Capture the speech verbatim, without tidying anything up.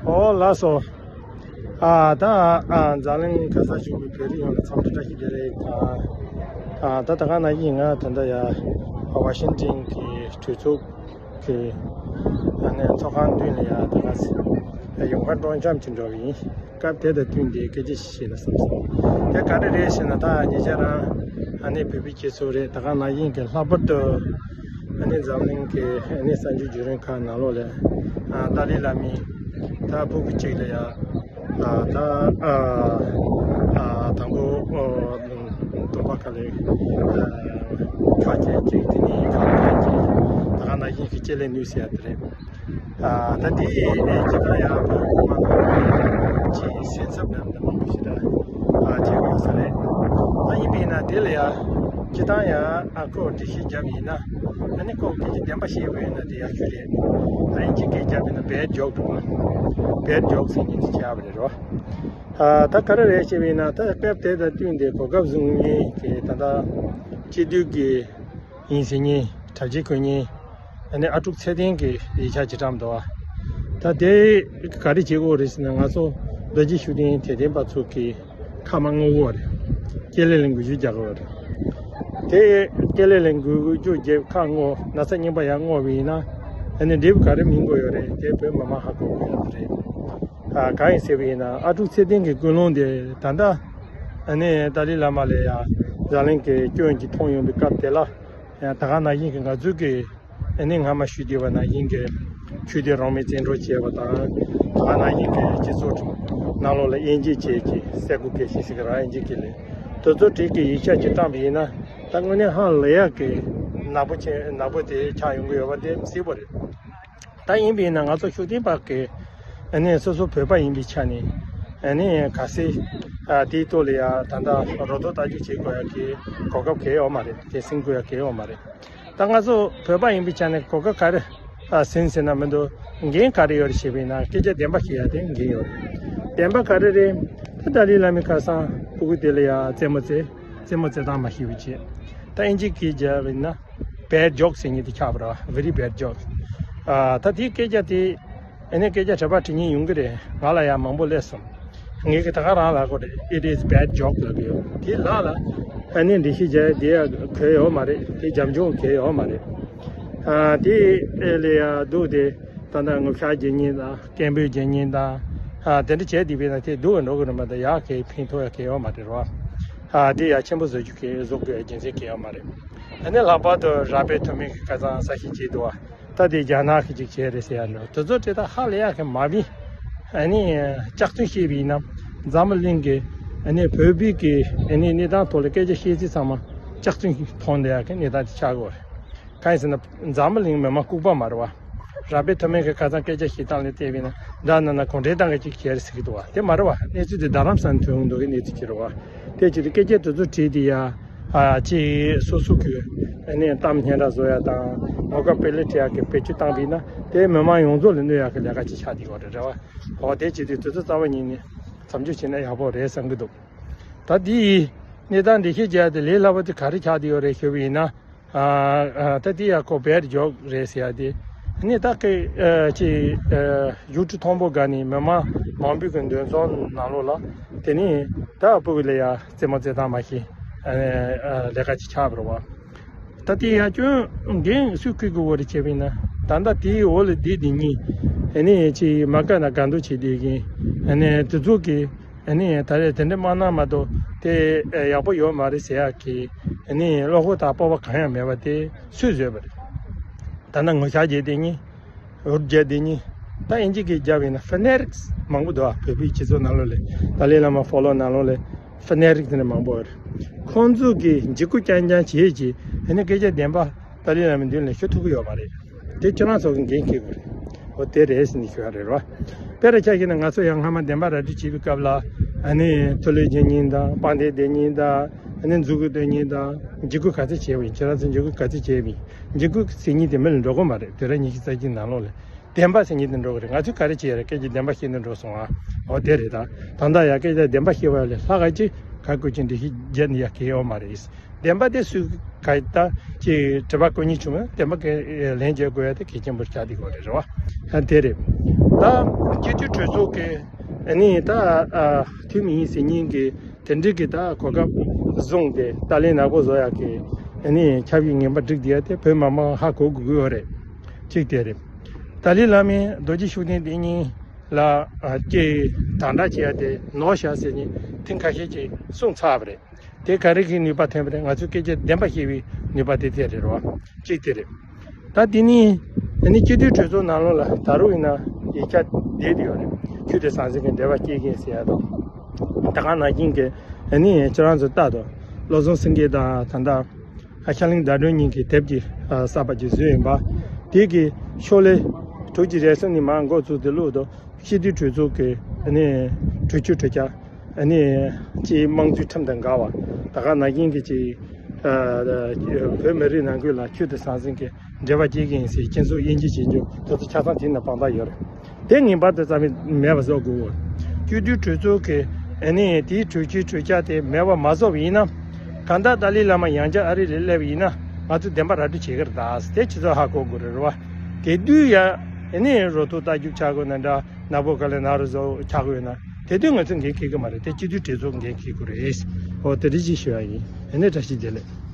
ཨོ་ལགས་སོ། ཨ་ད་ཨ་འཛམ་གླིང་ག་ས་བཞུགས་པའི་བོད་རིགས་ཡོངས་ལ་འཚམས་འདྲི་བཀྲ་ཤིས་བདེ་ལེགས། ཨ་ད་ད་ག་ནང་བཞིན་ང་ད་ལྟ་ཡ་ཝ་ཤིང་ཊོན་གྱི་གྲོས་ཚོགས་ཀྱི་ཨ་ནི་ཚོགས་ཁང་མདུན་ལ་ཡ་ད་ག་ཡོང་ཁ་འགྲོ་འཆམ་གྱི་འགྲོ་བ་ཡིན། སྐབས་དེ་དང་བསྟུན་ཏེ་སྐད་ཆ་ཞིག་བཤད་ན་བསམ་སོང་། དེ་ག་རེ་རེད་ཟེར་ན། ད་ཉེ་ཆར་རང་ཨ་ནི་བོད་པའི་སྤྱི་ཚོགས་རེད། ད་ག་ནང་བཞིན་གྱི་ལྷག་པར་དུ་ཨ་ནི་འཛམ་གླིང་གི་ཨ་ནི་གསར་འགྱུར་བརྒྱུད་རིམ་ཁག་ནང་ལོགས་ལ་ཨ་ཏཱ་ལའི་བླ་མས་ད་ཕྲུ་གུ་གཅིག་ལ་ཡ་ཨ་ད་ཨ་ཨ་དང་པོ་ཨ་སྟོང་པ་ཁ་ལས་ཨ་ཁ་སྐྱེས་གཅིག་དེ་ནས་ཁ་ཁ་སྐྱེས་ད་ག་ནང་བཞིན་གྱི་སྐྱེ་ལས་ནུས་ཟེར་ཡ་དེ་རེད། ཨ་ད་དེ་ཡི་སྤྱི་བཏང་ཡང་ཅིག་སེམས་འཚབ་དང་མི་མང་པོ་ཞིག་ལ་ཨ་བྱེད་དགོས་ས་རེད། ཨ་ཡིན་པས་ན་དེ་ལ་ཡང་སྤྱི་བཏང་ཡང་ཨ་ཁོ་འགྲེལ་བཤད་བརྒྱབ་ཡིན་ན་ཨ་ནི་ཁོ་སྐད་ཆ་བདེན་པ་བཤད་དགོས་ཡིན་ན་དེ་ཡག་ཤོས་རེད། ཨ་ཡིན་གཅིག་སྐད་བརྒྱབ་ཡིན་ན་བེད་འཇོག་འགྲོ་བ་བེད་འཇོག་ཟེར་མཁན་དེ་བྱས་པ་རེད་རོ། ཨ་ད་ག་རེ་རེད་ཞེས་པ་ཡིན་ན། ད་སྐབས་དེ་དང་བསྟུན་ཏེ་གོ་སྐབས་བཟུང་མཁན་གྱི་ད་ལྟ་སྤྱི་འཐུས་ཀྱི་ཡིན་ཟེར་མཁན། གྲ་སྒྲིག་གོ་མཁན་ཨ་ནི་ཨ་ཀྲུག་ཚེ་བརྟན་གྱི་ཡིག་ཆ་ཅིག་བཀྲམ་འདུག་བ། ད་དེ་ག་རེ་བྱེད་དགོས་རེད་ཟེར་ན། ང་ཚོ་རྡོ་རྗེ་ཤུགས་ལྡན་དད་ལྡན་པ་ཚོ་གི་ཁ་མང་ངོ་བོ་རེད། ཀེ་ལེ་ལེན་འགུལ་སྐྱོད་རྒྱག་དགོས་རེད། དེ་ཀེ་ལེ་ལེན་འགུལ་སྐྱོད་རྒྱབ་ཁ་ངོ་ན་ཚ་རྙིང་པ་ཡར་སྔོག་པ་ཡིན་ན་ཨ་ནི་འབྲས་བུ་ག་རེ་སྨིན་དགོས་ཡོད་རེད། དེ་བོད་མི་མང་ཧ་གོ་དགོས་ཡོད་རེད། ཨ་གང་ཡིན་ཟེར་བ་ཡིན་ན། ཨ་ཀྲུག་ཚེ་བརྟན་གྱི་ཀུན་སློང་དེ་ད་ལྟ་ཨ་ནི་ཏཱ་ལའི་བླ་མ་ལ་ཡང་འཛམ་གླིང་གི་སྐྱོན་གྱིས་མཐོང་ཡོང་པའི་སྐབས་དེ་ལ་ཡང་ད་ག་ནང་བཞིན་གྱི་ང་ཚོའི་གི་ཨ་ནི་སྔ་མ་ཞུས་བསྡད་པ་ནང་བཞིན་གྱི་ཆོས་དད་རང་མོས་བཙན་འཕྲོག་བྱས་པ་དང་། ད་ག་ནང་བཞིན་གྱི་སྤྱི་ཚོགས་ནང་ལོགས་ལ་དབྱེ་འབྱེད་བྱས་ཀྱི་སེ་གོལ་གད་ཤིང་ཟེར་གི་རང་དབྱེ་འབྱེད་ཀྱི་ལས། དེ་ཚོ་བྲིས་ཀྱི་ཡིག་ཆ་ཅིག་བཀྲམ་པ་ཡིན་ན། ད་དངོས་གནས་ཧ་ལས་ཡག་གི་ནག་པོ་ཆེ་ནག་པོ་དེ་ཆགས་ཡོང་གི་ཡོད་པ་དེ་གསལ་པོ་རེད། ད་ཡིན་པས་ན་ང་ཚོ་ཤུགས་ལྡན་པ་གི་ཨ་ནི་སོ་སོ་བོད་པ་ཡིན་པའི་ཆ་ནས་ཨ་ནི་གལ་སྲིད་ཨ་དེའི་ཐོག་ལ་ཡ་ད་ལྟ་རོ་ཐོག་ལྟ་རྒྱུག་བྱེད་དགོས་ཡ་གི་གོ་སྐབས་གང་ཡང་ཡོད་མ་རེད། དེ་ཟིན་དགོས་ཡ་གང་ཡང་ཡོད་མ་རེད། ད་ང་ཚོ་བོད་པ་ཡིན་པའི་ཆ་ནས་གོ་སྐབས་ག་རེ་ཨ་ཟིན་ཟེར་ན། མི་འདུག་འགན་ག་རེ་ཡོད་རེད་ཞེས་པས་ན། སྐད་ཆ་བདེན་པ་བཤད་ཡ་དེ་འགན་ཡོད་རེད། བདེན་པ་ག་རེ་རེད། ད་ཏཱ་ལའི་བླ་མའི་ཁ་སང་ཕྲུ་གུ་དེ་ལ་ཡ་རྩེད་མོ་རྩེ་རྩེད་མོ་རྩེ་སྟངས་མ་ཤེས་པ་བྱས། ད་ཨིན་ཇི་སྐད་རྒྱབ་པ་ཡིན་ན་བེད་ཇོག་ཟེར་མཁན་དེ་ཆགས་པ་རེད་བ། ཝེ་རི་བེད་ཇོག་ཨ་ད་དེའི་སྐད་ཆ་དེ་ཨ་ནི་སྐད་ཆ་གྲྭ་པ་དྲི་མཁན་ཡོང་གི་རེད། ང་ལ་ཡང་མང་པོ་སླེབས་སོང་། ངས་ཀྱི་ད་ག་རང་ལབ་དགོས་རེད། It is bad joke ལབ་ཀྱི་ཡོད། དེ་ལགས་ལ་ཨ་ནི་འགྲེལ་བཤད་རྒྱག་དེ་ཡང་གལ་ཡོད་མ་རེད། དེ་རྒྱབ་ལྗོངས་གལ་ཡོད་མ་རེད། ཨ་དེ་ཨེ་ལས་ཡ་འདུག་དེ་ད་ལྟ་ངོ་ཤ་རྒྱག་མཁན་དང་སྐད་འབོད་རྒྱག་མཁན་དང་ཨ་དེ་འདྲ་བྱས་བསྡད་པས་ན་དེ་སྡུག་ག་འགྲོ་གི་རེད་མ་གཏོགས་ཡག་གི་ཕན་ཐོགས་ཡ་གལ་ཡོད་མ་རེད་རོ། ཨ་དེ་ཡ་ཆེན་པོ་བཟོ་རྒྱུ་གལ་བཟོ་དགོས་ཡ་རྒྱུ་མཚན་གལ་ཡོད་མ་རེད། ཨ་ནི་ལྷག་པར་དུ་ར་བེད་ཐུ་མི་གི་ཁ་སང་ས་ཞིག་བྱས་འདུག་བ། ད་དེ་རྒྱ་ནག་གི་ཅིག་བྱས་རེད་ཟེར་ཡ་འདྲ། དེ་ཚོ་དེ་ད་ཧ་ལས་ཡག་གི་མ་བིན། ཨ་ནི་སྐྱག་རྫུན་བཤད་པ་ཡིན་ན་འཛམ་བུ་གླིང་གི་ཨ་ནི་བོད་པའི་གི་ཨ་ནི་གནས་སྟངས་ཐོག་ལ་སྐད་ཆ་བཤད་ཚུལ་ཚང་མ་སྐྱག་རྫུན་མཐོང་བསྡད་ཡག་གི་གནས་སྟངས་དེ་ཆགས་ཀྱི་ཡོད་རེད། གང་ཡིན་ཟེར་ན་འཛམ་བུ་གླིང་མི་མང་ལྐུགས་པ་མ་རེད་བ། ར་བེད་ཐུ་མི་གི་ཁ་སང་སྐད་ཆ་བཤད་སྟངས་ལ་བལྟས་པ་ཡིན་ན་ད་ན་ན་གུང་ཁྲན་ཏང་གི་ཅིག་བྱས་རེད་ཟེར་གི་འདུག་བ། དེ་མ་རེད་བ། གནས་ཚུལ་དེ་རྡ་རམ་ས་ལ་ཐོན་ཡོང་མདོག་གི་གནས་ཚུལ་ཅིག་རེད་བ། དེ་བྱས་ཏེ་སྐད་ཆ་དེ་ཚོ་དྲིས་ཏེ་ཡ། ཨ་ཅིག་སོ་སོ་གི་ཨ་ནི་གཏམ་སྙན་གྲགས་བཟོ་ཡ་དང་ངོ་དགའ་སྤེལ་ལེ་ཁྲི་ཡག་གི་བེད་སྤྱོད་བཏང་བ་ཡིན་ན་དེ་མི་མང་ཡོངས་རྫོགས་ལ་གནོད་ཡག་གི་ལས་ཀ་ཅིག་ཆགས་བསྡད་ཡོད་རེད་རེད་བ། འོ་དེ་བྱས་ཏེ་དེ་ཚོ་རྩ་བ་ཉིད་ནས་མཚམས་འཇོག་བྱས་ན་ཡག་པོ་རེད་བསམ་གི་འདུག་ད་འདི་ཡི་གནས་སྟངས་འགྲེལ་བཤད་བརྒྱབ་སྟེ་ལས་སླ་པོ་དེ་ག་རེ་ཆགས་བསྡད་ཡོད་རེད་ཞུས་པ་ཡིན་ན། ཨ་ཨ་ད་དེ་ཡ་ཁོ་བེད་འཇོག་རེད་ཟེར་ཡ་དེ། ཨ་ནི་ད་ཀེ་ཨ་ཅི་ཨ་ཡུལ་གྲུ་མཐོན་པོ་སྒང་ནས་མི་མང་མང་པོ་གི་འདུ་འཛོམས་ནང་ལོགས་ལ་དེ་ནི་ད་ཕྲུ་གུ་ལ་ཡ་རྩེད་མོ་རྩེ་སྟངས་མ་ཤེས་ཨ་ཨ་ལས་ཀ་ཅིག་ཆགས་པ་རེད་བ། ད་དེ་ཡ་སྐྱོན་འགན་སུས་འཁུར་དགོས་རེད་བྱས་པ་ཡིན་ན། ད་ལྟ་དེའི་འོག་ལ་བསྡད་བསྡད་མཁན་ཨ་ནི་ཅི་མ་དགའ་ན་དགའ་འདུག་བྱེད་བསྡད་མཁན་ཨ་ནི་དེ་ཚོ་གི་ཨ་ནི་ད་རེས་དེ་འདྲ་མ་གནང་མ་གཏོགས་དེ་ཡག་པོ་ཡོད་མ་རེད་ཟེར་ཡག་གི་ཨ་ནི་བློ་ཁོག་དང་སྤོབས་པ་གང་ཡང་མེད་པ་དེ་སུས་བཟོས་པ་རེད། ད་ནང་ངོ་ཤ་རྒྱག་བསྡད་མཁན། འུར་རྒྱག་བསྡད་མཁན། ད་ཨིན་ཇི་གི་རྒྱབ་ཡིན་ན་ཕ་ནེ་ཊིག་སི་མང་པོ་འདུག་ཨ། བོད་པའི་སྤྱི་ཚོགས་ནང་ལོགས་ལ་ཏཱ་ལའི་བླ་མ་ཕོ་ལོ་ནང་ལོགས་ལ་ཕ་ནེ་ཊིག་སི་དེ་འདྲ་མང་པོ་ཡོད་རེད། ཁོང་ཚོ་གིས་འཇིགས་སྐུལ་རྐྱང་རྐྱང་བྱེད་ཀྱི་ཨ་ནི་སྐད་ཆ་བདེན་པ་ཏཱ་ལའི་བླ་མའི་མདུན་ལ་ཤོད་ཐུབ་ཀྱི་ཡོད་མ་རེད། དེ་ཁྱེད་རང་ཚོ་གི་འགན་འཁྱེར་དགོས་རེད། འོ་དེ་རེད་ཟེར་ནས་ཞུ་ཡ་རེད་རོ། དཔེར་ཆ་བཞག་ན་ང་ཚོ་ཡང་སྔ་མ་བདེན་པ་ར་སྤྲོད་བྱེད་པའི་སྐབས་ལ་ཨ་ནི་མཐོ་རིས་རྒྱག་མཁན་དང་དཔལ་ལྡན་བསྡད་མཁན་དང་ཨ་ནི་མཛུབ་གུ་སྟོན་མཁན་དང་འཇིགས་སྐུལ་ག་ཚོད་བྱས་པ་ཡིན། ཁྱེད་རང་ཚོ་འཇིགས་སྐུལ་ག་ཚོད་བྱས་པ་ཡིན། འཇིགས་སྐུལ་ཟེར་མཁན་དེ་མི་ལ་འགྲོ་གི་མ་རེད། དུས་རབས་ཉི་ཤུ་རྩ་གཅིག་ནང་ལོགས་ལ་བདེན་པ་ཟེར་མཁན་དེ་འགྲོ་གི་རེད། ང་ཚོས་ག་རེ་བྱས་རེད། སྐད་ཆ་བདེན་པ་བཤད་ནས་འགྲོ་སོང་ཨ། འོ་དེ་རེད་ད། ད་ལྟ་ཡང་སྐད་ཆ་བདེན་པ་བཤད་པ་ལས་ལྷག་ག་ཅིག་ག་དགོས་ཀྱི་འགྲེལ་བཤད་རྒྱག་ནི་ཡ་གལ་ཡོད་མ་རེད། བདེན་པ་དེ་སུས་ག་ད་ཅིག་དྲི་བ་བཀོད་མཁན་བྱུང་ན་བདེན་པ་ག་ལན་འཇལ་དགོས་ཡ་དེ་གལ་ཆེན་པོ་ཆགས་བསྡད་ཡོད་རེད་རེད་བ། ཨ་དེ་རེད། ད་སྤྱི་འཐུས་གྲོས་ཚོགས་ཀྱི་ཨ་ནི་ད་ཨ་འཐུས་མི་ཡིན་ཟེར་མཁན་གྱི་དེ་འདྲའི་གི་ད་གོ་སྐབས་བཟུང་སྟེ་ཏཱ་ལའི་ནག་པོ་བཟོ་ཡག་གི་ཨ་ནི་ཆབ་ཡིག་ངན་པ་བསྒྲིགས་བསྡད་ཡ་དེ་བོད་མི་མང་ཧ་གོ་དགོས་ཀྱི་ཡོད་རེད། གཅིག་དེ་རེད། ཏཱ་ལའི་བླ་མས་རྡོ་རྗེ་ཤུགས་ལྡན་དེ་གཉིས་ལ་ཨ་ཀྱེ་དྲང་བསྒྲགས་བྱེད་ཡ་དེ་ནོར་བཞག་ཟེར་ནས་ཐེངས་ཁ་ཤས་ཀྱིས་གསུངས་ཚར་བ་རེད། དེ་ག་རེ་གི་ནུས་པ་ཐོན་པ་རེད། ང་ཚོས་སྐད་ཆ་བདེན་པ་བཤད་པའི་ནུས་པ་དེ་དེ་རེད་རོ། གཅིག་དེ་རེད། ད་དེ་ནི་ཨ་ནི་སྤྱི་འཐུས་གྲོས་ཚོགས་ནང་ལོགས་ལ་ད་རུང་ཡིན་ན་ཡིག་ཆ་བསྡད་དེ་ཡོད་རེད། ཆོས་དད་ཟང་ཟིང་གི་འབྲེལ་བ་སྐྱེལ་མཁན་ཟེར་ཡ་དང་། ད་ག་ནང་བཞིན་གྱི་ཨ་ནི་ཁྱེད་རང་ཚོ་ལྟ་དང་། བློ་བཟང་སེང་གེ་དང་ད་ལྟ་ཨ་ཤར་གླིང་ཟླ་སྒྲོན་གཉིས་ཀྱི་དེབ་ཀྱི་ཨ་གསར་པ་ཅིག་བཟོས་ཡིན་པ། དེ་གི་ཤོག་ལྷེ་དྲུག་ཅུ་རེ་གསུམ་ནས་མར་འགོ་བཙུགས་ཏེ་བླུགས་དང་། སྤྱི་འཐུས་གྲོས་ཚོགས་ཀྱི་ཨ་ནི་གྲོས་ཆོད་གྲོས་འཆར་ཨ་ནི་ཅིག་དམངས་གཙོའི་ཁྲིམས་དང་འགལ་བ། ད་ག་ནང་བཞིན་གྱི་ཅིག་ཨ་བོད་མི་རིགས་ནང་ཁུལ་ལ་ཆོས་དད་ཟང་ཟིང་གི་འབྲེལ་བ་སྐྱེལ་གྱི་ཡིན་ཟེར་སྤྱི་ཚོགས་དབྱེ་འབྱེད་བྱེད་རྒྱུ་དེ་ཚོ་ཆ་ཚང་དེ་ནང་དཔང་རྟགས་ཡོད་རེད། དེ་ངེས་པར་དུ་རྩ་མེད་མེད་པ་བཟོ་དགོས། སྤྱི་འཐུས་གྲོས་ཚོགས་ཀྱི་ཨ་ནི་དེའི་གྲོས་ཆོད་གྲོས་འཆར་དེ་མེད་པ་མ་བཟོ་བ་ཡིན་ན། གང་ལྟར་ཏཱ་ལའི་བླ་མ་ཡང་བསྐྱར་ཨ་རི་ལ་སླེབས་པ་ཡིན་ན་ང་ཚོས་བདེན་པ་ར་སྤྲོད་བྱེད་ཀྱི་རེད་ད། དེ་སྤྱི་ཚོགས་ཧ་གོ་དགོས་རེད་རེད་བ། དེ་དུས་ཡ་ཨ་ནི་རོ་ཐུག་རྟ་རྒྱུག་ཆགས་དགོས་ན་འདྲ། ནག་པོ་ག་ལེ་ནག་རུ་བཟོ་ཆགས་དགོས་ཡོད་ན་དེ་དུས་ང་ཚོས་འགན་འཁྱེར་གྱི་མ་རེད། དེ་སྤྱི་འཐུས་གྲོས་ཚོགས་འགན་འཁྱེར་དགོས་རེད། འོ་དེ་འདྲ་ཅིག་ཞུ་ཡ་ཡིན། ཨ་ནི་བཀྲ་ཤིས་བདེ་ལེགས།